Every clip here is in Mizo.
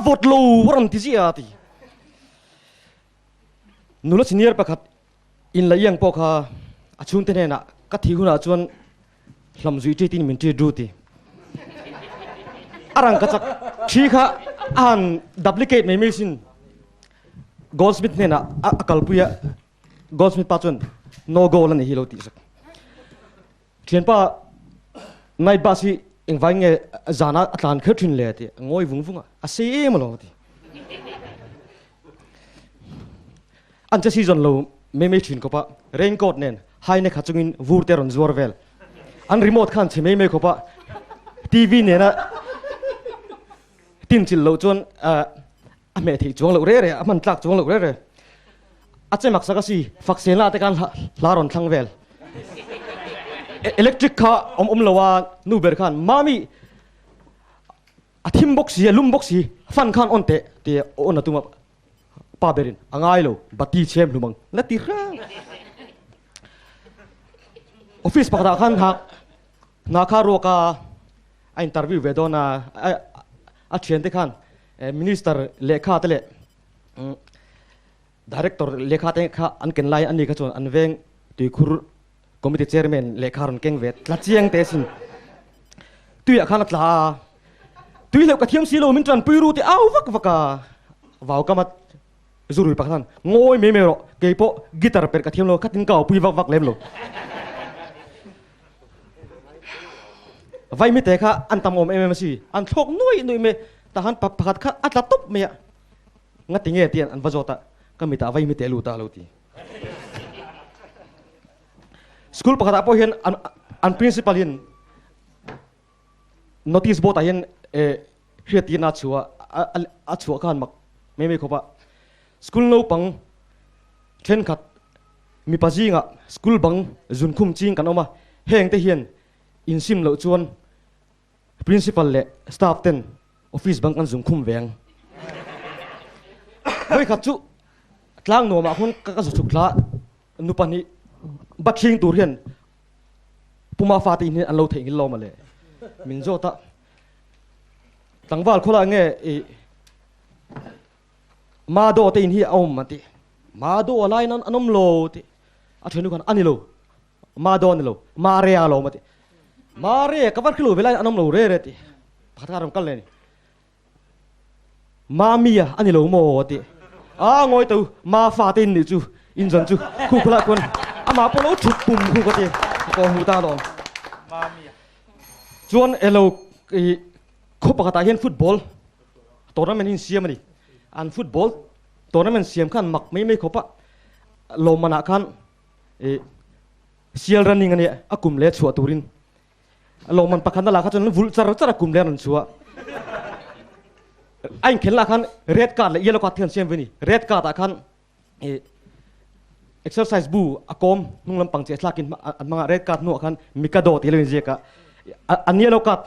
vawt lo a rawn ti ziah a ti. Nula senior pakhat in la iang pawh kha a chhungte hnenah ka thih hunah chuan hlam zui ṭi tin min ṭi ru ti. A rangka chak ṭhi kha a han duplicate mai mai sin. Goldsmith hnenah a kalpui a, Goldsmith pa chuan no gold a nih hi lo tih sak. Thianpa night bus hi engvai nge zana a tlan kher thin le ti ngawi vung vung a, a sei em alo ti. An che season lo mai mai thin khawp a, raincoat nen high neck ha chungin vur te rawn zuar vel. An remote khan chhe mai mai khawp a, TV nena tin chilh loh chuan a hmeh theih chuang loh re re, a hman tlak chuang loh re re. A che mak sak a si, fak sen la te khan hla rawn thlang vel. Electric kha awm awm lo a, nu ber khan, Mami, a thim bawk si, a lum bawk si, fan khan on teh, ti a on a tum a, pa berin, a ngai lo, bati chhem hlum ang, la ti hrang. Office pakhatah khan hna kha ruak a, a interview ve dawn a, a thiante khan minister lehkha te leh director lehkha te kha an ken lai ani kha chuan an veng tuikhur committee chairman lehkha rawn keng ve tla chiang te sin tuiah khan a tla a tui hleuh ka thiam si lo min tanpui ru te au vak vak a vau kama zurui pakhat khan ngawi mai mai rawh kei pawh guitar perh ka thiam lo khatin ka aupui vak vak lem lo Vaimite kha an tam awm em em a si. An thlawk nuai nuai mai. Tahan pakhat kha a tla tawp mai a. Ngati nge tian an va zawt a, ka mitah vaimite a lut a a lo ti. School pakhatah pawh hian an an principal hian notice board ah hian hriattirna a chhuah a a chhuah khan mak mai mai khawp a. School naupang thenkhat mipa zingah school bang zunkhum ching kan awm a, heng te hian insim loh chuan principal leh staff ten office bang kan zunkhum ve ang. Vawikhat chu tlang nuamah khawn ka zu chhuk thla nu pahnih bathling tur hian Puma fate in hian an lo theihnghilh lo mawle. Min zawt a, tlangval khawlai nge i Ma do te in hi a awm a ti. Ma do a lai nan an awm lo ti. A ṭhen nu khan a ni lo. Ma do a ni lo. Ma re a lawm a ti. Ma re ka var khilo ve lai an awm lo re re ti. Pakhat kha a rawn kal leh a ni. Ma mi a a ni lo maw a ti. A ngawi to ma fa te in nih chu in zawn chu khu khulai khuan amah pawh lo ṭhut pum khu ka ti. Ka kaw hmu ta alawm. Chuan elo i khaw pakhatah hian football tournament hi an siam a ni. An football tournament siam khan mak mai mai khawp a, lawmmanah khan ih sial running a nia, a kum leh chhuah turin lawmman pakhatna lah kha chuan an vulh char char a kum leh an rawn chhuah. A inkhelh lah khan red card leh yellow card te an siam ve a ni. Red card ah khan ih exercise bu a kawm hnung lampang chiah thlakin an hmang a, red card hnuah khan Mikado tih a lo inziak a, an yellow card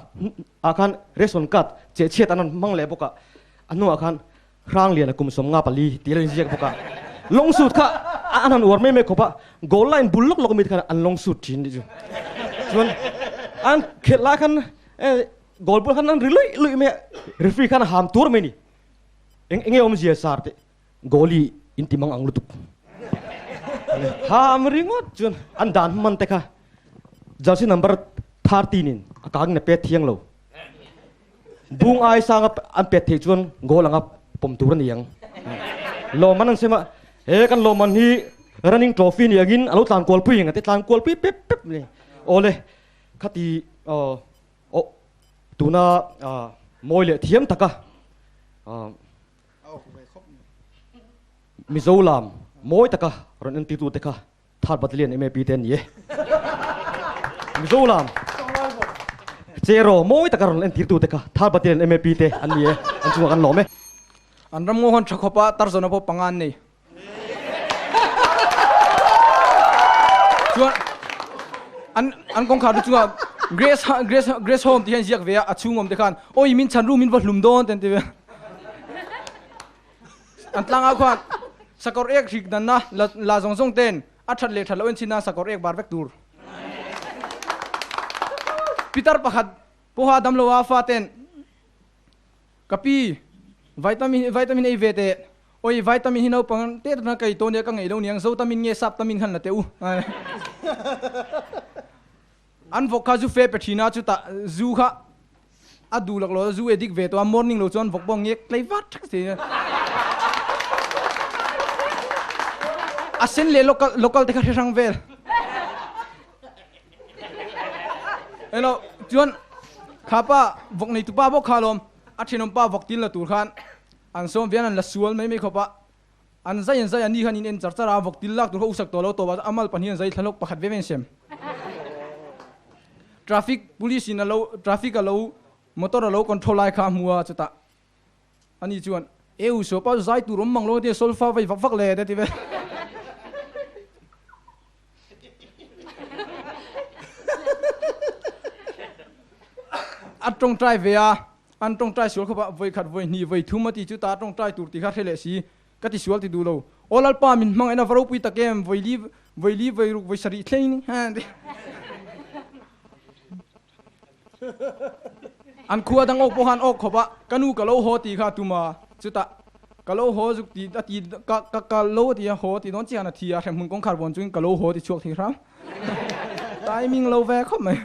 ah khan ration card cheh chhiat an rawn hmang leh bawk a, a hnuah khan Hrangliana kum 54 tih a lo inziak bawk a, long suit kha an han uar mai mai khawp a, goal line bul lawk lawk ami te khan an long suit thin nih chu. Chuan an khelh lai khan goal bulah khan an ri luih luih mai a, referee khan a ham tur mai a ni, eng enge awmzia sar tih. Goalie in ti mang ang lutuk. Ham ringawt chuan an dan hman te kha jersey number 13 in a kangin a pet thiang lo. Bung ai sanga an pet theih chuan goal anga pawm tur a ni ang. Lawmman an sem a, he kan lawmman hi running trophy ni angin a lo tlan kual pui ang a ti, tlan kual pui pep pep ni. Awle, khati aw tuna mawi leh thiam taka Mizo lam mawi taka rawn entirtu te kha Third Battalion MAP te an ni e. Mizo lam Cheraw mawi taka rawn entirtu te kha Third Battalion MAP te an ni e. An chungah kan lawm e. An ram ngaw hawn tha khawp a, Tarzan-a pawh panga an nei. Chuan an an kawngkhar te chungah Grace Grace Grace Home tih hian ziak ve a, a chhung awm te khan awi min chhan ru min va hlum dawn te an ti ve. An tlangah khuan sakawr ek hrik danna la la zawng zawng ten a that leh that loh en chhin a sakawr ek bar vek tur. Pitar pakhat pawha damlo a fa ten ka pi. Vitamin vitamin ei ve teh. Oi vitamin hi naupang te atana ka ei tawh nia ka ngeih lo niang Zotamin nge Saptamin khan la teh u. An vawk kha zu fe pe thin a chutah zu kha a duh lak lo zu addict ve tawh a morning lo chuan vawk pawh ngek tlei vat thak thei a. A sen leh local local te kha hre hrang vel. Elo chuan kha pa vawk nei tupa bawk kha alawm a thenawm pa vawk til la tur khan an sawm vian an la sual mai mai khawp a An zai an zai a ni khan in en char char a, vawk til lak tur kha usak tawh lo tawp a, a mal pahnih an zai thlalawk pakhat ve ve an sem. Traffic police in a lo traffic a lo motor a lo control lai kha a hmu a, chutah ani chuan e u suapa zai tur awm mang lo tia solfa vai vak vak le te ti vel. A tawngtai ve a, An tawngtai sual khawp ah vawi khat, vawi hnih, vawi thum a ti chu ta tawngtai tur ti kha hre leh si. Ka ti sual ti duh lo. Aw Lalpa min hmangaihna va ropui tak em, vawi li, vawi li, vawi ruk, vawi sarih thleng in. An khua dang awk pawh khan awk khawp ah ka nu ka lo haw ti kha a tum a, chutah ka lo haw zuk ti a ti ka ka ka lo a ti a haw ti dawn chiah khan a thi a, hremhmun kawngkhar vawn chungin ka lo haw ti chhuak thei hram. Timing lo ve khawp mai.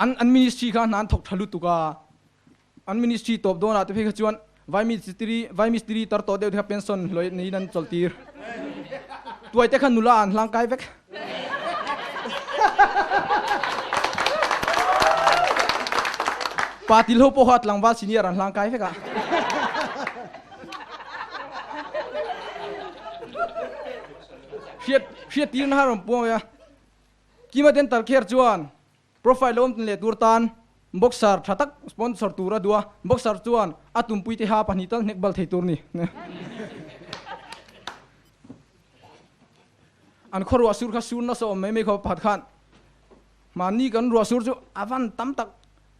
An an ministry kha hna an thawk tha lutuk a, an ministry tawp dawnah te phei kha chuan vai mistiri vai mistiri tar tawh deuh te kha pension hlawih neiin an chawlh tir. Tuai te kha nula an hlang kai vek. Pa til ho pawh kha tlangval senior an hlang kai vek a. Hriat hriat tirna kha rawn puang ve a. Kima Dental Care chuan profile lo awm leh tur tan boxer tha tak sponsor tur a duh a, boxer chuan a tumpui te ha pahnih tal hnek bal thei tur ni. An khaw ruah sur kha sur nasa awm mai mai khaw pakhat khan mahni kan ruah sur chu a van tam tak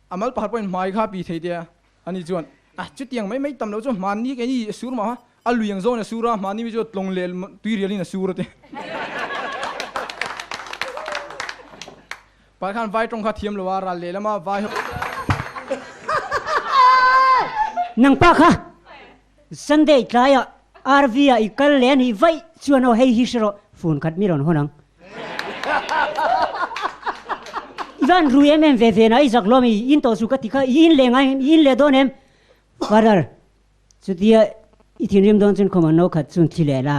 a mal pakhat pawhin hmai kha pi thei te a. Ani chuan, A, chutiang mai mai tam lo chu hmanni kei ni a sur mah a, a lui ang zawngin a sur a, hmanni mi chu tlawng leh tui rialin a sur a ti. Pakhat khan vai tawng kha thiam lo a, ral lehlam a vai ho. Nang pa kha Sunday tlaiah RV ah i kal leh a nih vaih chuan aw hei hi hre rawh, phone khat mi rawn hawn ang. I van rui em em ve ve na i zak lo ami in tawh chu ka ti kha i in leh ngai em i in leh dawn em Father chutia i thinrim dawn chuan khawma no khat chuan thli leh la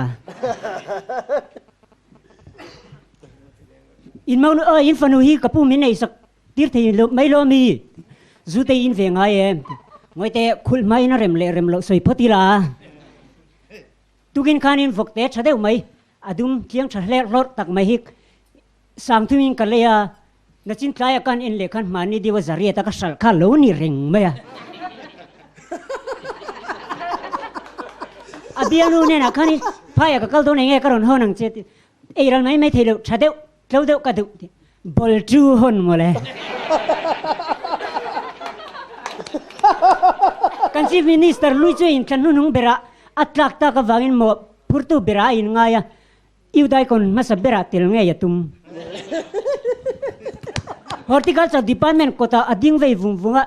in mau aw in fanu hi ka pu min nei sak tir thei lo mai lo ami zu te in ve ngai em ngawite khulh hma in a rem leh rem loh sawi phawt ila tukin khanin vawk te tha deuh mai A dum tliang tha hlerh hlawrh tak mai hi Sangthungin ka lei a, nachin tlaia kan en leh khan hmani deuh a zariat a ka hralh kha lo ni reng mai a. A bialnu hnenah khan i phaiah ka kal dawn eng nge ka rawn hawn ang che tih ei ral mai mai thei loh tha deuh tlo deuh ka duh tih ball chu hawn mawle. Kan Chief Minister lui chu inthlan hnuhnung berah a tlak tak avangin maw Phurtu berah a inngai a, Udaikon hmasa berah tel ngei a tum. Horticulture Department kawtah a ding vei vung vung a,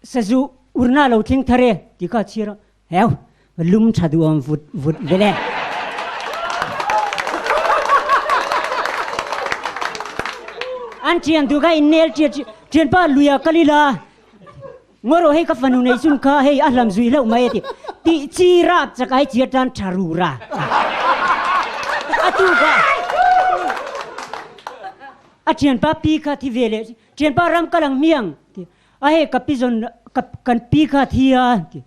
Sazu urna lo thleng thar e tih kha a chhir a, Heu, lum tha duhawm vut vut vel e. An thian duh kha innel ṭiat ṭianpa luia kal ila. Ngaw rawh hei ka fanu nei chun kha hei a hlam zui hlauh mai a ti. Tih chi rap chak ai chi atan tha ru ra. A tu ka a thianpa pi kha thi ve leh thianpa ram kal ang hmiang ti a hei ka pi zawn ka kan pi kha thi a ti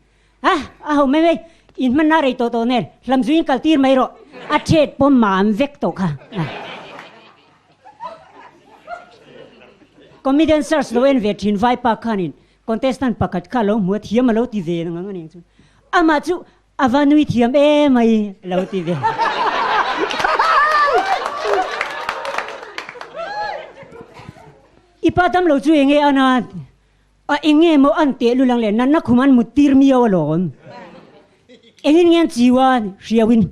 a a ho mai mai in hman na rei tawh tawh nen hlam zui in kal tir mai rawh a thet pawm mam vek tawh kha. Comedian search lo en ve thin vaipa khanin contestant pakhat kha lo hmu a thiam a lo ti ve ang aniang chu amah chu a va nui thiam emai a lo ti ve. I pa dam lo chu enge an a a enge maw an teh lul ang le nanna khum an mut tir miau alawm engin nge an chiu a hriau in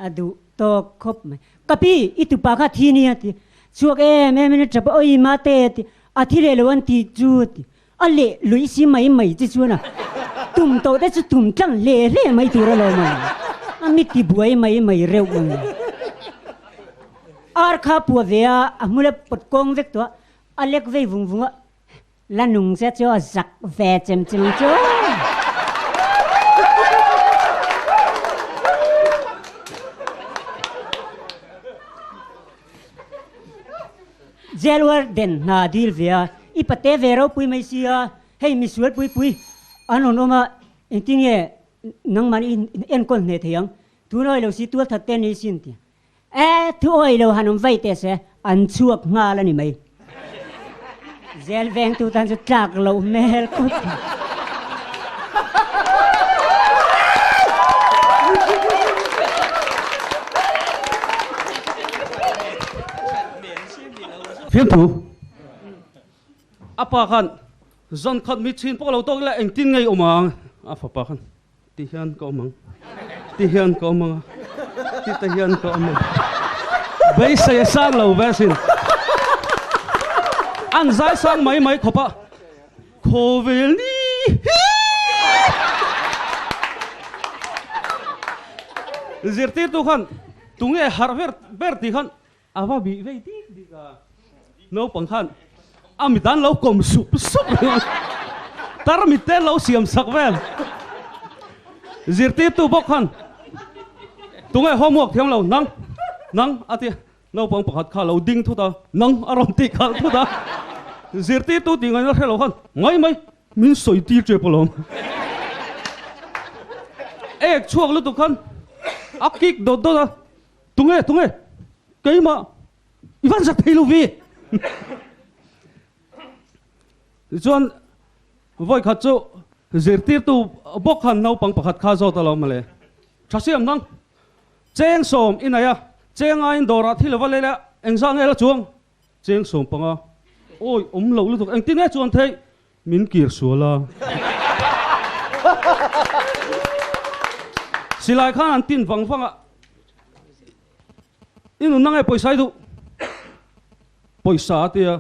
a duh tawk khawp mai. Ka pi, i tupa kha thi nia ti. Chhuak em em in a tap a, Oi mate a ti. A thi leh lo an tih chu ti. A leh lui si mai mai che chuan a tum tawh te chu tum tlang hle hle mai tur alawm ang. A mi ti buai mai mai reuh ang. Ar kha pua ve a, a hmul a pawt kawng vek tawh a, a lek vei vung vung a, la nung che chu a zak ve chem chem ang chu. Jail warden hna dil ve a, i pate ve ropui mai sia, hei misual pui pui an rawn awm a, engtin nge nangmahni i enkawl hneh thei ang, tun awi lo si tual that te ni sin ti. E, thu awi lo han awm vai teh se, an chhuak nghal a ni mai. Jail vengtu tan chu tlak loh hmel khawp mai. Fiamthu a pa khan zan khat mi chhin pawh lo tawk ila engtin ngei awm ang a fapa khan ti hian ka awm ang ti hian ka awm ang a ti te hian ka awm ang beisei a sang lo ve asin an zai sang mai mai khawp a khawvel ni hi zirtirtu khan tunge harh ber ber tih khan A va bih vei dik dik a, naupang khan a mit an lo kawm sup sup ringawt, tarmit te an lo siam sak vel. Zirtirtu bawk khan, Tunge homework thiam lo, nang, nang a ti a, naupang pakhat kha a lo ding thut a, nang a rawn tih khalh thut a, zirtirtu tih ngaihna hre lo khan, Mai mai, min sawi tir tep alawm. Ek chhuak lutuk khan a kick dawt dawt a. Tunge, tunge, keimah i van zak thei lo vi? Tichuan, vawi khat chu zirtirtu bawk khan naupang pakhat kha zawt a lo mawle. Tha siam nang, cheng sawm i nei a, cheng aiin dawrah thil a va lel a, engzah nge la chuang? Cheng sawm panga, awi awm loh lutuk, engtin nge chuan theih? Min kir sual a. Silai khan an tin vang vang a, I nunna nge pawisa i duh? Pawisa a ti a,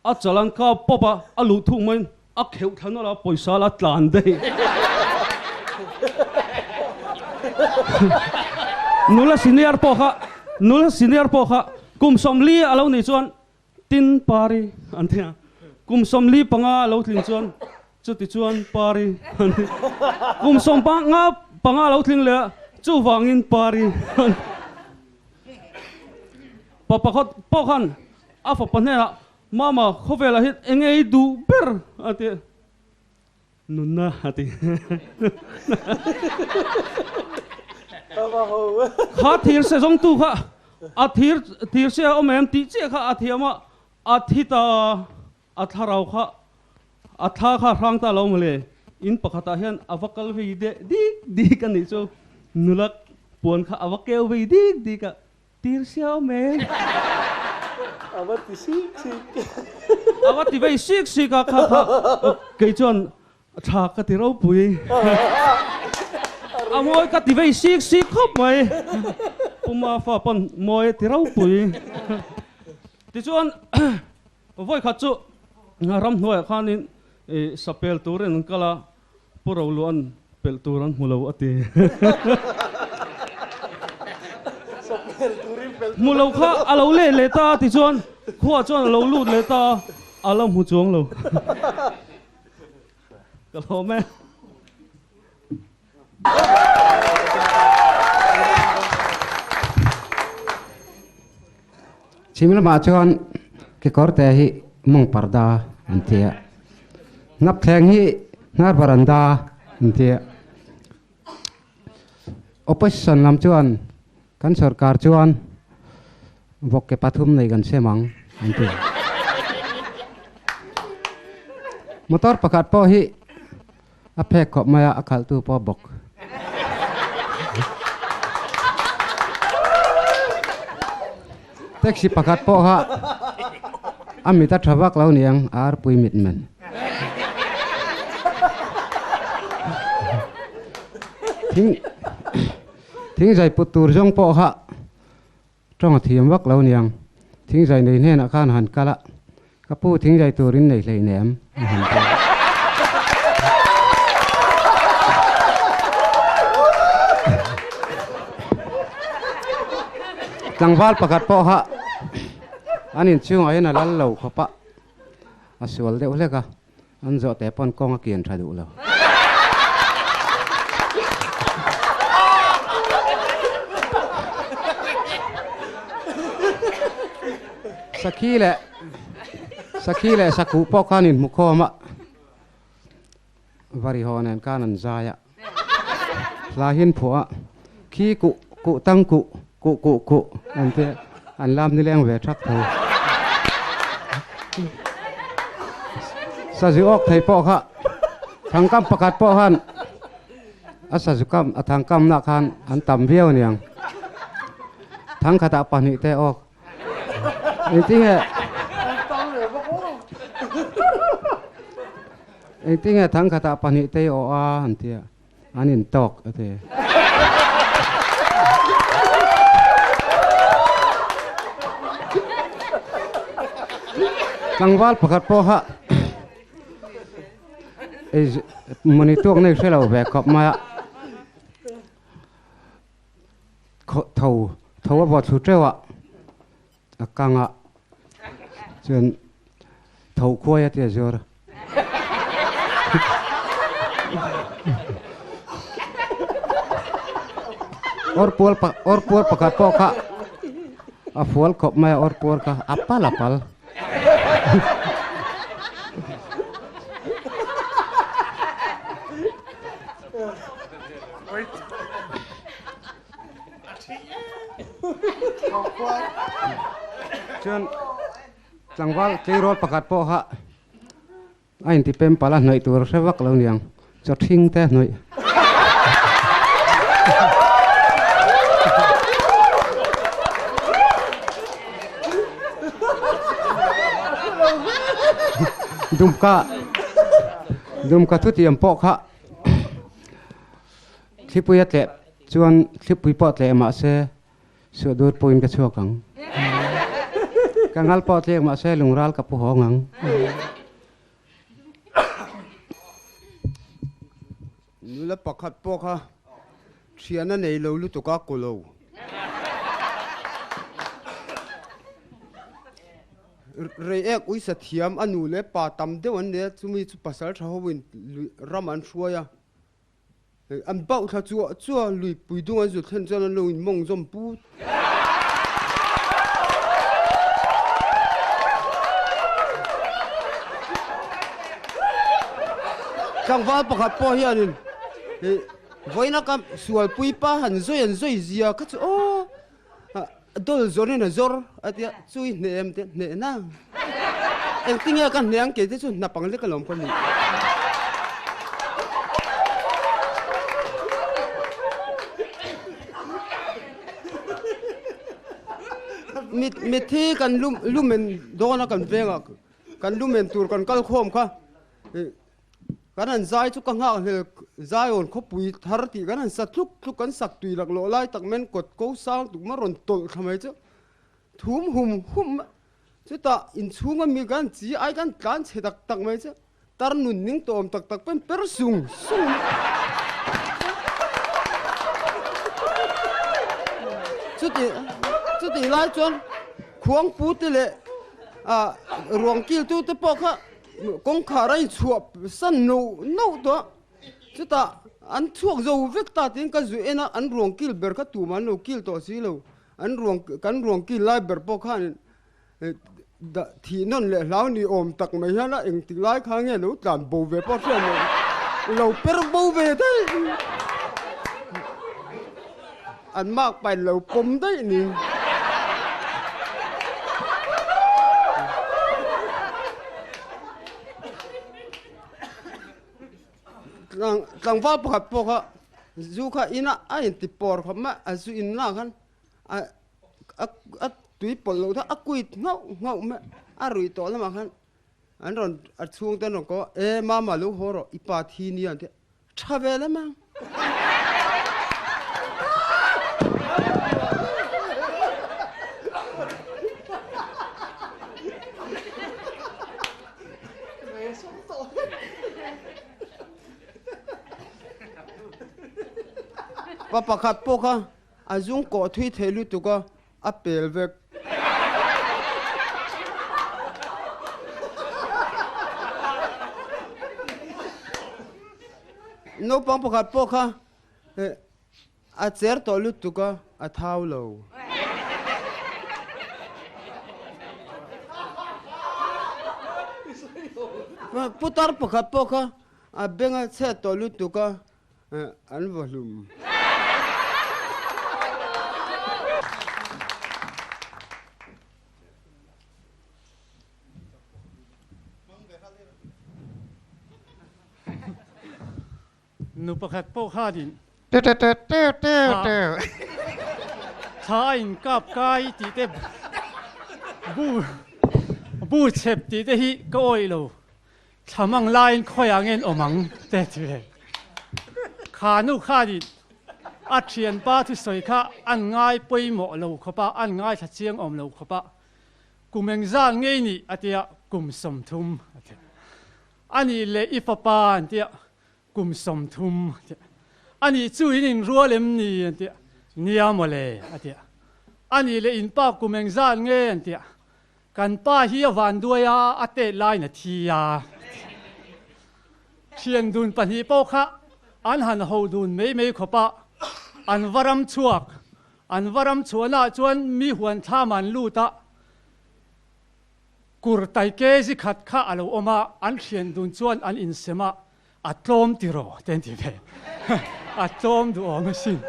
a chal an kap pawp a, a luh thung maiin a kheuh thla nawlh a, pawisa la tlan daih. Nula senior pawh kha, nula senior pawh kha kum 40 a lo nih chuan Tin pari an ti a, kum 45 a lo tling chuan chuti chuan pari an ti. Kum 55 a lo tling leh a, chuvangin pari an ti. Pa pakhat pawh khan a fapa hnenah, Mama, khawvelah hian eng nge i duh ber? a ti a. Nunna a ti. Kha thir se zawngtu kha a thir thir se a awm em tih chiah kha a thiam a, a thi ta a thlarau kha a thla kha hrang ta lo mawle. In pakhatah hian a va kal vei deh dik dik a nih chu nula puan kha a va keu vei dik dik a. Tir siau mai. A va ti sik sik. A va ti vei sik sik a kha kha kei chuan tha ka ti ropui. A mawi ka ti vei sik sik khawp mai. Pu Mafa pawn mawi a ti ropui. Tichuan vawikhat chu ramhnuaiah khanin sapel turin an kal a. Pu Roluan pelh tur an hmu lo a ti. Hmu lo kha a lo let leh ta a ti chuan khuaah chuan a lo lut leh ta a, a la hmu chuang lo. Ka hlawm e. Chhim lamah chuan kekawr te hi mawng parda an ti a, hnapthleng hi hnar varanda an ti a. Opposition lam chuan kan sorkar chuan vawk ke pathum nei kan sem ang an ti. Motor pakhat pawh hi A phek khawp mai a, a khalhtu pawh bawk. Taxi pakhat pawh kha a mit a tha vak lo niang, a arpui mit men. Thing thing zai put tur zawng pawh kha tawng a thiam vak lo niang, thing zai nei hnenah khan han kal a. Ka pu thing zai turin nei hleinem a han ti a. Tlangval pakhat pawh kha an inchhungah hian a lal lo khawp a, a sual deuh hlek a, an zawh teh pawn kawng a kian tha duh lo. Sakhi leh Sakhi leh Sakuh pawh khan inhmu khawm a, Varihaw nen khan an zai a, hla hin phuah a, Khi kuh kuh tang kuh kuh kuh kuh an ti a, an lam nileng ve thak tho. Sazu awk thei pawh kha thangkam pakhat pawh khan a sazu kam a thangkamna khan an tam viau aniang. Thangkhatah pahnih te awk Engtinge Engtinge thangkhatah pahnih te i awh a an ti a, an intawk a ti. Tlangval pakhat pawh kha ei mawni tuak nei hre lo ve khawp mai a. Tho tho a vawt thlu teuh a, a kang a, chuan tho khuai a ti a zuar a. Awr pual awr puar pakhat pawh kha a fual khawp mai a awr puar kha a pal a pal. Chuan tlangval tleirawl pakhat pawh kha a inti pem palh a hnawih tur hre vak lo niang chaw thing te hnawih. Dumka dumka thutiam pawh kha Thlipui a tleh chuan thlipui pawh tleh mah se suah dur pawhin ka chhuak ang. Ka ngal pawh tlek mah se lungral ka pu hawng ang. Nula pakhat pawh kha thian a nei lo lutuk a kaw lo. Rei ek uisa thiam a nu leh pa tam deuh an nei a, chumi chu pasal tha hoin ram an hruai a. An bauh thla chuah chuah lui pui dung an zut thlen chuan an lo in mawng zawm put. Tlangval pakhat pawh hianin vawiina ka sualpui pa han zawi an zawi zia kha chu aw Dol zawrin a zawr a tia, chu i hneh em tia, hneh na. Engtinge ka hneh ang kei te chu hnap ang lek alawm ka nih. Mitthi kan lumen dawn a kan vengah kan lumen tur kan kal khawm kha. Kan han zai chu ka nghakhlel Zion khawpui thar tih kan han sa tluk tluk kan sak tui laklawh lai tak men kawt ko sang tuk ma rawn tawlh thla mai chu thum hum hum chutah inchhunga mi kan chi ai kan tlan chhe tak tak mai chu tar nun ning tawm tak tak pen per sung sung chuti chuti lai chuan khuangpu te leh ah ruang kil tu te pawh kha Kawngkhar a inchhuah san noh noh tawh a, chutah an chhuak zo vek ta tiin ka zu en a, an ruang kil ber kha tumah an lo kil tawh si lo, an ruang kan ruang kil lai ber pawh khan thih nawn leh hlau ni awm tak mai hian a engtik lai kha nge lo tlan bo ve pawh hriat lo, lo per bo ve daih an mak pain lo pawm daih ni. Tlangval pakhat pawh kha zu kha ina a inti pawr khawp mai a zu in lah khan a tui pawlh loh kha a kuit nghauh nghauh mai a ruih tawh lamah khan an rawn a chhungte an rawn ko a e mama lo haw rawh i pa thi nia an ti a. Tha ve lem ang. Pa pakhat pawh kha a zung kawh thui thei lutuk a, a pel vek. Naupang pakhat pawh kha a cher tawh lutuk a, a thau lo. Putar pakhat pawh kha a beng a chhet tawh lutuk a, An va hlum. Nu pakhat pawh khanin thla a inkap kai tih te bu chep tih te hi ka awih lo. Thlam ang laiin khawiah nge an awm ang te ti ve. Kha nu khanin a thianpa thusawi kha an ngai pawimawh lo khawp a, an ngaithla chiang awm lo khawp a, kum engzal ngei nih a tia kum 30 a ti. A nih leh i fapa an tia kum 30 a ti. A nih chu in inrual em ni an tia, nia mawle a tia. A nih leh in pa kum engzal nge an tia, Kan pa hi a vanduai a, a tet laiin a thi a. Thian dun pahnih pawh kha an han ho dun mai mai khawp a, an va ram chhuak. An va ram chhuahnaah chuan mi huan thlam an lut a, kur tai kg khat kha a lo awm a, an thian dun chuan an insem a, A tlawm tiraw te an ti ve. A tlawm duhawm asin.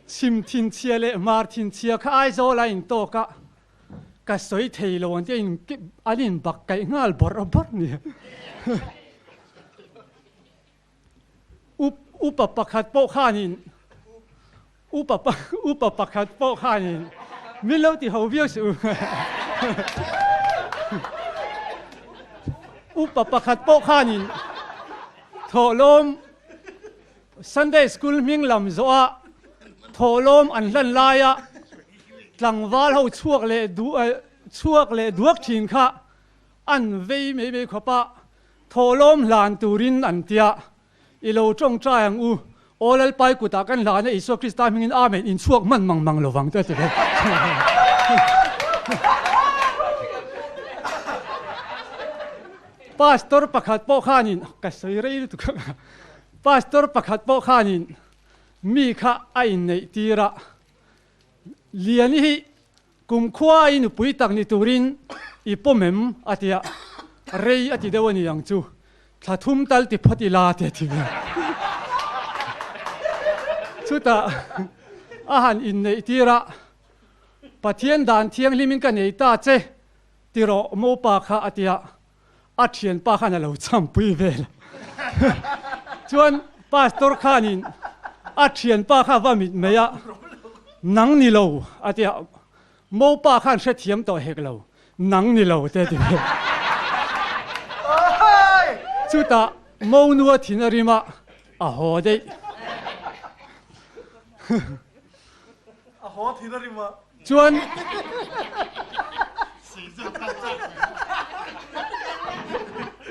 Chhim thinchhia leh hmar thinchhia kha Aizawl a intawk a, ka sawi thei lo an ti a, an inbak kaih nghal bawrh bawrh ni. Upa pakhat pawh khanin Upa upa pakhat pawh khanin min lo ti ho viau suh u. Upa pakhat pawh khanin thawhlawm Sunday School hming lam zawh a thawhlawm an hlan laia tlangval ho chhuak leh chhuak leh duak thin kha an vei mai mai khawp a, thawhlawm hlan turin an tia. I lo tawngtai ang u. Aw Lalpai kutah kan hlan a, Isua Krista hmingin Amen in chhuak hman mang mang lovang te a ti bawk. Pastor pakhat pawh khanin, ka sawi rei lutuk a, Pastor pakhat pawh khanin mi kha a inneih tir a, Liani hi Kumkhua i nupui tak ni turin i pawm em? a ti a, rei a ti deuh a ni ang chu, thla thum tal ti phawt ila ti a ti ve. Chutah a han inneih tir a, Pathian dan thianghlimin ka nei ta che ti rawh mopa kha a ti a, a thianpa khan a lo chhampui vel a. Chuan pastor khanin a thianpa kha va mit mai a, Nang ni lo a ti a, mopa khan hrethiam tawh hek lo, nang ni lo te a ti vel. Chutah mo nua thin a rim a, a haw daih. A haw thin a rim a. Chuan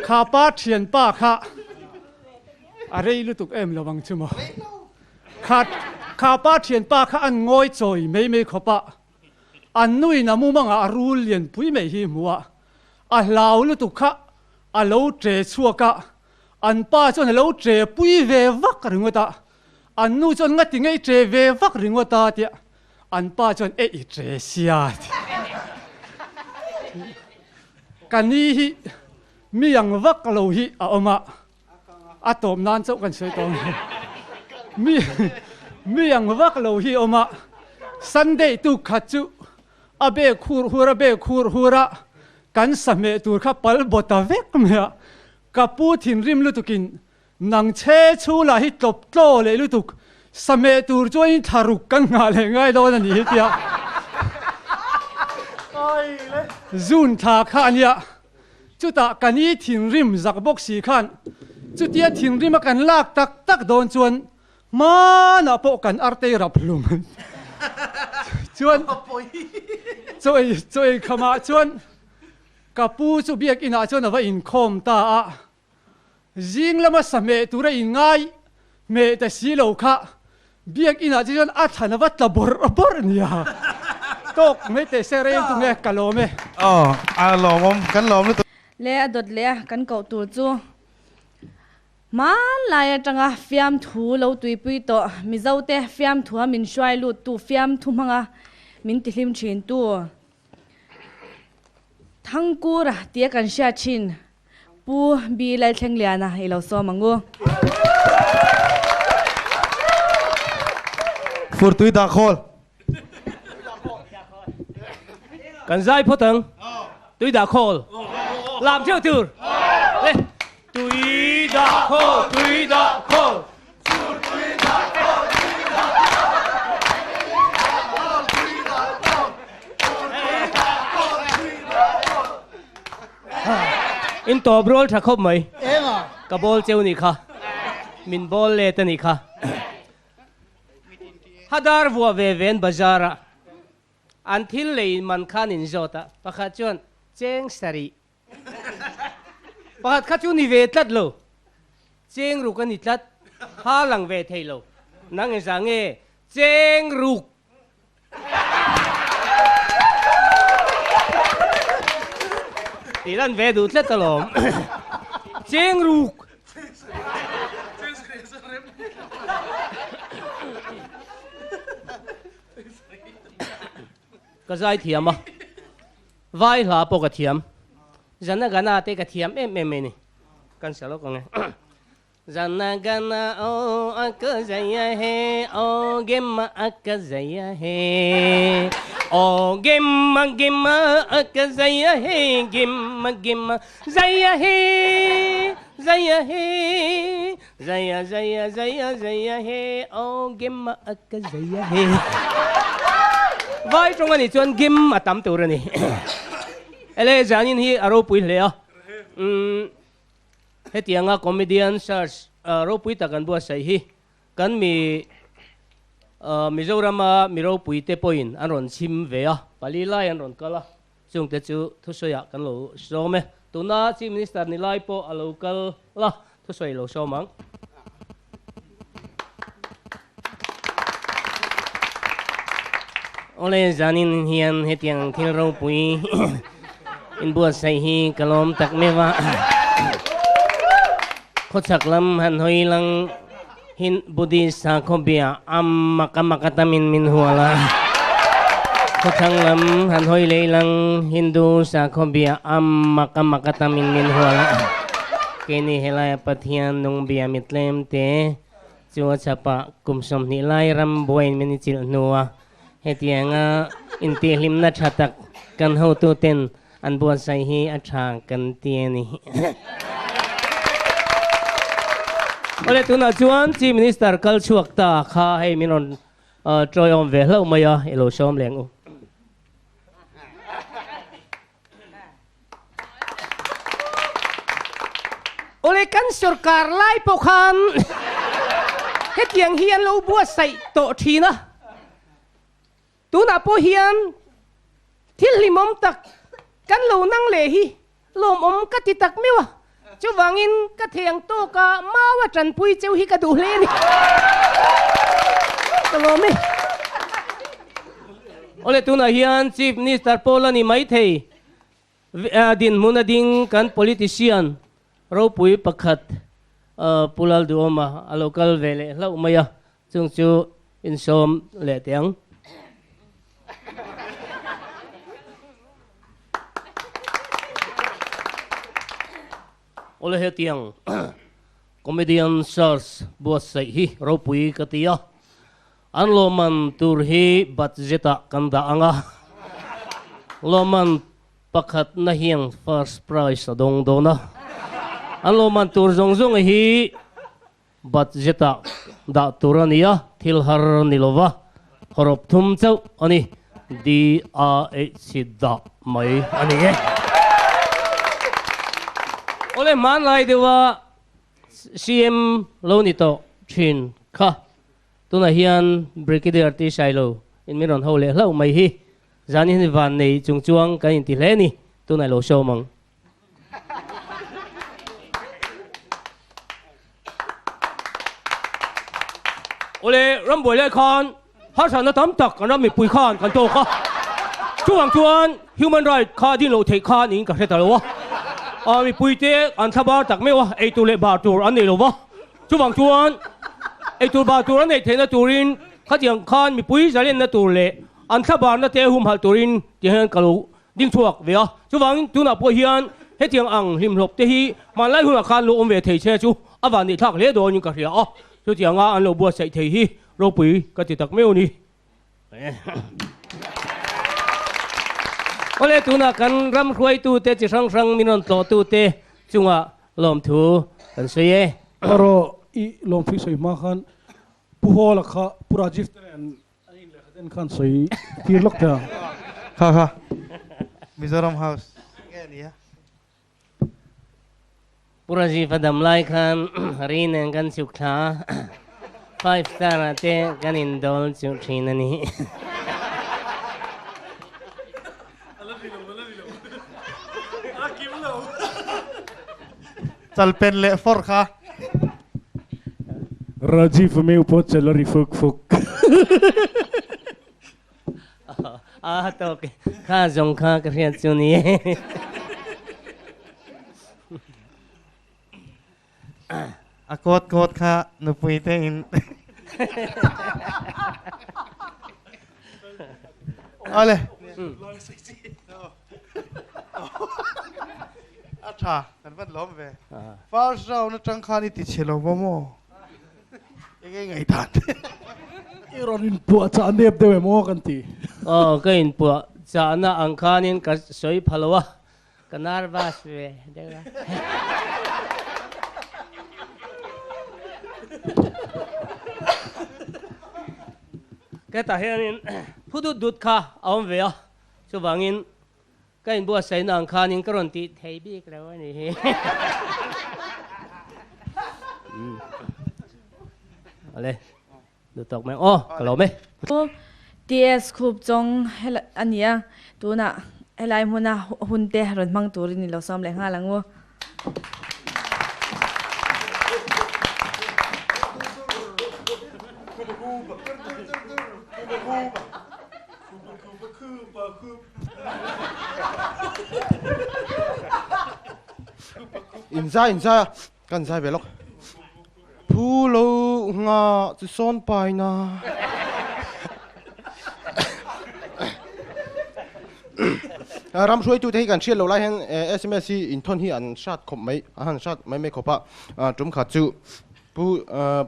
kha pa thianpa kha a rei lutuk em lo ang chu maw? Kha kha pa thianpa kha an ngawi chawi mai mai khawp a, an nuin a mumangah a rul lianpui mai hi hmu a, a hlau lutuk kha a lo tre chhuak a, an pa chuan a lo tre pui ve vak ringawt a, an nu chuan ngati ngei tre ve vak ringawt a tia An pa chuan e i tre sia a ti. Ka ni hi mi ang vak lo hi a awm a, a tawp nan chauh kan sawi tawh ang. Mi mi ang vak lo hi a awm a, Sunday tuk khat chu a bek hur hur a bek hur hur a, kan sahmeh tur kha pal baw ta vek mai a, ka pu thinrim lutukin Nang chhe chhu lah hi tlawp tlaw leh lutuk, sahmeh tur chuan in thla ruk kan nghah leh ngai dawn a ni hi tia zun thla kha a nia. Chutah ka ni thinrim zak bawk si khan chutia thinrim a kan lak tak tak dawn chuan hmanah pawh kan artei rap hlum chuan chaw ei chaw ei khamah chuan ka pu chu biakinah chuan a va inkhawm ta a. Zing lama sa hmeh tura inngai hmeh ta si lo kha Biakinn ah chuan a thlan a va tla bawrh bawrh nia. Tawk mai teh se reng tu nge ka lawm e. Aw a lawmawm kan lawm lutuk. Le a dawt leh a kan koh tur chu hmanlai atanga fiamthu lo tuipui tawh Mizote fiamthua min hruai luttu fiamthu hmanga min tihlim thintu Thangkura tia kan hriat thin Pu Bi Lalthlengliana i lo sawm ang u. Furtui dah khawl. Kan zai phawt ang. Tui dah khawl. Lam theuh tur. Le. Tui dah khawl, tui dah khawl. In tawp rual tha khawp mai. Ka bawl cheu nih kha. Min bawl let a nih kha. Hadar vuah ve ven bazar ah an thil lei man khan in zawt a, pakhat chuan cheng sarih Pakhat kha chu ni ve tlat lo. Cheng ruk a ni tlat. Ha lang ve thei lo. Nang engzah nge cheng ruk? Tih lan ve duh tlat alawm. Cheng ruk. Ka zai thiam a. Vai hla pawh ka thiam. Jana Gana te ka thiam em em mai ni. Kan sa lawk ang e. Jana Gana o ak zaya he o gemma ak zaya he o gemma gemma ak zaya he gemma gemma zaya he zaya he zaya zaya zaya zaya he o gemma ak zaya he Vai tawng a nih chuan gim a tam tur a ni. Ele zanin hi a ropui hle a. Umm hetianga comedian search ropui tak an buatsaih hi kan mi Mizorama mi ropui te pawhin an rawn chhim ve a, pali lai an rawn kal a. Chungte chu thusawiah kan lo sawm e. Tuna Chief Minister ni lai pawh a lo kal la, thusawi lo sawm ang. Awle zanin hian hetiang thil ropui inbuatsaih hi ka lawm tak meuh a. Khawchhak lam han hawi lang Hin Buddhist sakhaw bia a mak a mak a tamin min hual a. Khawthlang lam han hawi lei lang Hindu sakhaw bia a mak a mak a tamin min hual a. Keini helaia Pathian nung bia mi tlem te chu a chhapah kum 20 lai ram buaiin min i chilh hnu a. Hetianga intihhlimna tha tak kan hotuten An buatsaih hi a tha kan ti a ni. Awle tunah chuan Chief Minister kal chhuak ta kha hei min rawn tawiawm ve hlauh mai a, i lo sawm leng u. Awle kan sorkar lai pawh khan hetiang hi an lo buatsaih tawh thin a. Tunah pawh hian thil hlimawm tak kan lo nang leh hi lawmawm ka ti tak meuh a, chuvangin ka thei ang tawka maua tanpui cheu hi ka duh hle a ni. Ka lawm e. Awle tunah hian Chief Minister pawh la ni maithei dinhmun a ding kan politician ropui pakhat Pu Lalduhawma a lo kal ve leh hlauh mai a, Chung chu insawm leh teh ang. Awle hetiang comedian search buatsaih hi ropui ka ti a, an lawmman tur hi budget ah kan dah ang a, lawmman pakhatna hian first prize a dawng dawn a, an lawmman tur zawng zawng hi Budget ah dah tur a ni a, thil har ni lova hawrawp thum chauh a ni, DAH dah mai a ni e. Awle hmanlai deuha CM lo ni tawh thin kha tunah hian Brigadier T Sailo in min rawn ho leh hlauh mai hi zan hi van nei chung chuang kan inti hle a ni, tunah i lo sawm ang. Awle, rambuai lai khan harsatna tam tak kan ram mipui khan kan tawk a. Chuvang chuan human right kha din loh theih kha niin ka hre ta lo a. A mipuite an thlabar tak meuh a, eitur leh bar tur an nei lo va. Chuvang chuan eitur bar tur an neih theihna turin khatiang khan mipui zalenna tur leh an thlabarna te humhalh turin ti hian ka lo ding chhuak ve a. Chuvangin tunah pawh hian hetiang ang hlimhlawp te hi hmanlai hunah khan lo awm ve thei che chu a van nih thlak hle dawnin ka hria a. Chutianga an lo buatsaih thei hi ropui ka ti tak meuh a ni. Awle tunah kan ram hruaitute chi hrang hrang min rawn tlawhtute chungah lawmthu kan sawi e. Erawh i lawmthu i sawi hma khan Pu Hawla kha Pu Rajiv te nen an in lehkha den khan sawi tir lawk teh ang. Kha kha Mizoram House nge ni a? Pu Rajiv a dam lai khan ri nen kan chhuk thla a, five star ah te kan indawl chuh thin a ni. Chalpen leh fawr kha. Rajiv meu pawh chel a ri fuk fuk. A tawk e, kha zawng kha ka hriat chu ni e. A kawt kawt kha nupui te in. Ale. A tha, kan van lawm ve. First round atang khan i ti chhe lo va maw? Enge ngaihdan? I rawn inpuah chah nep deuh em aw kan ti. Aw, ka inpuah chahna ang khanin ka sawi pha lo a, ka nervous ve deuh a. Hetah hianin phu dut dut kha a awm ve a, chuvangin Ka inbuatsaihna ang khanin ka rawn tih thei bik lo a ni hi. Awle, duh tawk mai aw, ka lawm e. TS Khup chawng a ni a, tunah helai hmuna hun te rawn hmang turin i lo sawm leh nghal ang u. In zai in zai a, kan zai ve lawk. Phu lo nga chu sawn pai na. Ram hruaitute hi kan hriat loh lai hian sms hi inthawn hi an hrat khawp mai, an han hrat mai mai khawp a. Tum khat chu Pu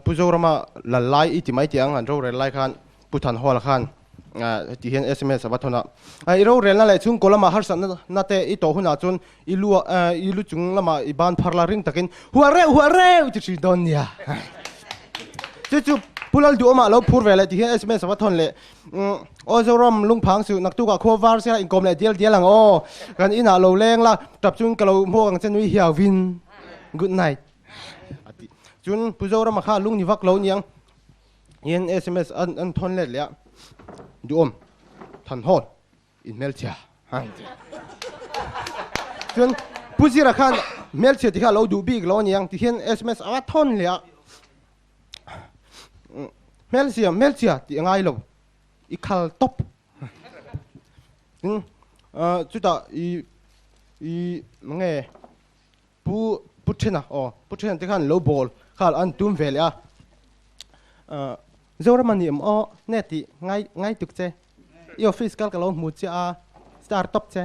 Pu Zorama lal lai i ti mai tih ang an rorel lai khan Pu Thanhawla khan heti hian sms a va thawn a, I rorelna leh chhungkaw lamah harsatna na te i tawh hunah chuan i lu i lu chung lamah i ban phar la ring takin hual reuh hual reuh ti thin dawn nia. Chu chu Pu Lalduhawmah lo phur ve leh ti hian sms a va thawn leh Aw Zoram lungphang suh naktukah khua var sia inkawm leh dial dial ang aw kan inah lo leng la tap chuan ka lo hmuak ang che nui hiauin good night a ti. Chuan Pu Zorama kha lung ni vak lo niang. Hian sms an an thawn let leh a, duhawm than hawl in hmelchhia a han ti. Chuan Pu Zira khan hmelchhia ti kha a lo duh bik lo aniang ti hian sms a thawn leh a, hmelchhia hmelchhia tih a ngai lo, i khal tawp. Tin chutah i i nge Pu Pu Thena aw Pu Thena te khan lo bawl khal an tum ve leh a, Zoram a ni em aw nge tih ngai ngai tuk che, i office kal ka lo hmu chiah a, star top che.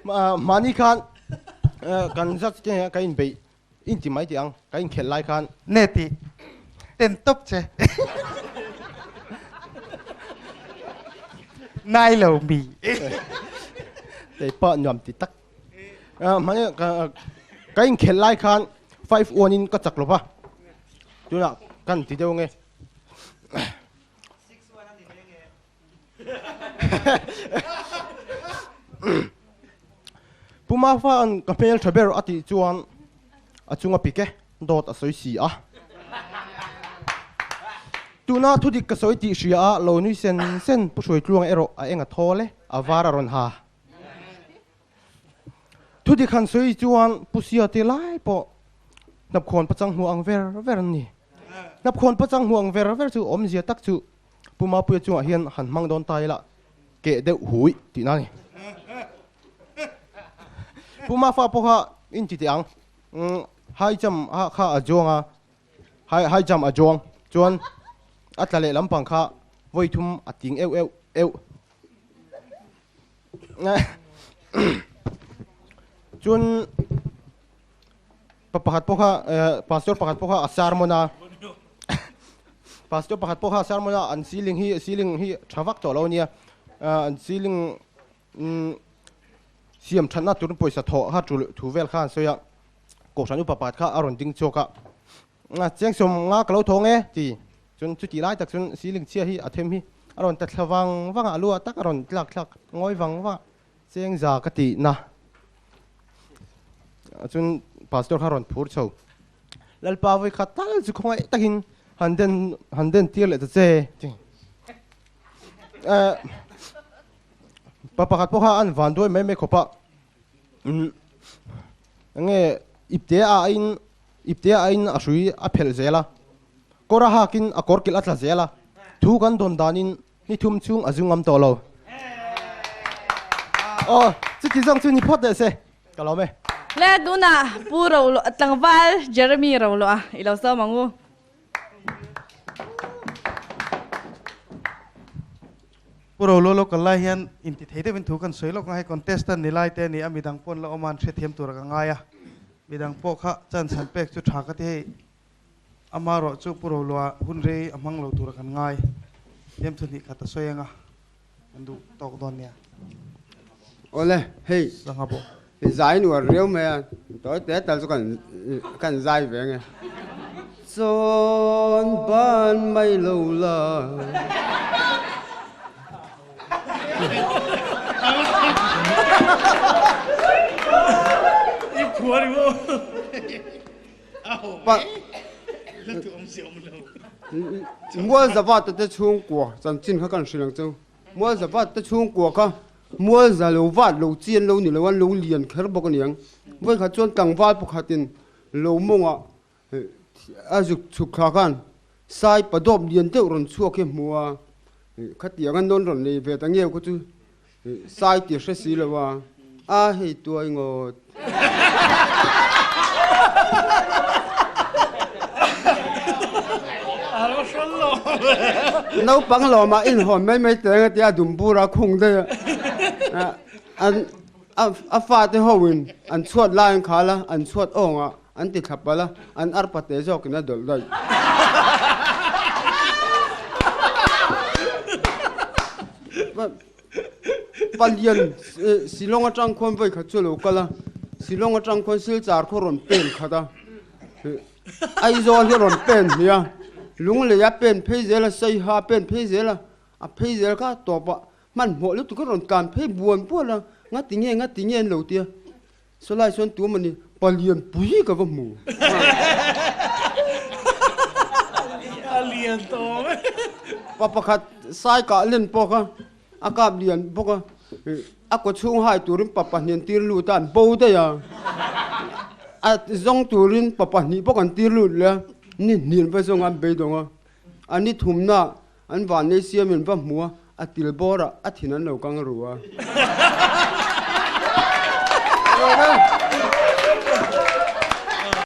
Mahni khan kan judge te ka inbeih inti mai tih ang ka inkhelh lai khan. Nge tih ten top che. Ngai lo mi. Kei pawh nuam ti tak. Hmani ka inkhelh lai khan 5-1 in ka chak lo va. Tunah kan ti deuh nge. Pu Mafa'n ka hmel tha ber a tih chuan a chunga pik e, dawt a sawi si a. Tuna thudik ka sawi tih hria a lo nui sen sen Pu Hruaitluanga erawh a eng a thawl e, a var a rawn ha. Thudik han sawi chuan Pu Sia te lai pawh. Hnapkhawn pachang hmu ang ver ver an ni. Hnapkhawn pachang hmu ang ver ver chu awmzia tak chu Pu Mapuia chungah hian han hmang dawn ta ila keh deuh hui tihna a ni. Pu Mafa pawh kha in ti teh ang. High jump kha a zuang a, high jump a zuang chuan a tla leh lampang kha vawi thum a ting euh euh euh. Chuan pa pakhat pawh kha pastor pakhat pawh kha a sermon a pastor pakhat pawh kha a sermon a an ceiling hi ceiling hi tha vak tawh lo ania an ceiling siam thatna tur pawisa thawh kha tul thu vel kha an sawi a kohhran upa pakhat kha a rawn ding chhuak a Chiang sawm nga ka lo thawng e ti chuan chuti lai tak chuan ceiling chhia hi a them hi a rawn ta thla vang vang a, a lu ah tak a rawn tlak thlak ngawi vang vang a, cheng za ka tih na chuan pastor kha a rawn phur chho Lalpa vawi khat tal chu khawngaih takin han den han den tir leh ta che ti pa pakhat pawh kha an van duai mai mai khawp a enge ipte a in Ipte a in a hrui a phelh zel a, kawr a hakin a kawr kilh a tla zel a, thu kan dawn danin ni thum chhung a zu ngam tawh lo. Aw, chuti zawng chu ni phawt leh se, ka lawm e. Le tunah Pu Rolo tlangval Jeremy Rolo a i lo sawm ang u. Pu Rolo lo kal lai hian intithei deuhin thu kan sawi lawk ang a, hei contestant ni lai te a ni a, midang pawn la awm a an hrethiam tur a ka ngai a. Midang pawh kha chance han pek chu tha ka ti hei. Amaherawh chu Pu Rolua hun rei a hmang lo tura kan ngai. Hliam thu hnih khat a sawi anga kan duh tawk dawn nia. Awle, hei Sangha pawh. Zai nuar riau mai a, tawi te tal chu kan kan zai ve ange. Chawn ban mai lo la. Mual zavat te chhungkua chanchin kha kan hrilh ang chu. Mual zavat te chhungkua kha mual za lo vat lo chian lo ni lo an lo lian kher bawk a niang. Vawikhat chuan tlangval pakhatin lo mawngah A zuk chhuk thla khan sai padawp lian deuh rawn chhuak hi a hmu a, khatiang a nawn rawn nei ve ta ngeu kha chu sai ti hre si lo a, a hei tuai ngawt. Naupang lawmah inhawn mai mai teng a tia dumbura khung daih a, an a fate hoin an chhuat lai an khal a, an chhuat awngah An ti thla palh a, an arpa te zawkin a dawlh daih. Palian Shillong atang khuan vawi khat chu a lo kal a, Shillong atang khuan Silchar khaw rawn pen khat a, Aizawl hi a rawn pen hnih a, Lunglei a pen phei zel a, Saiha a pen phei zel a, a phei zel kha tawpah hmanhmawh lutuk a rawn tlan phei buan buan a, ngati nge ngati nge an lo ti a. Sawlai chuan tu mawni palian pui ka va hmu. A lian tawh mai. Pa pakhat sai kah len pawh kha a kap lian bawk a, a kaw chhung hai turin pa pahnih an tir lut a, an bo daih a. A zawng turin pa pahnih bawk an tir lut leh a, ni hnih an va zawng a, an beidawng a. A ni thumna an vannei siamin va hmu a, a til bawrah a thin an lo kang ru a.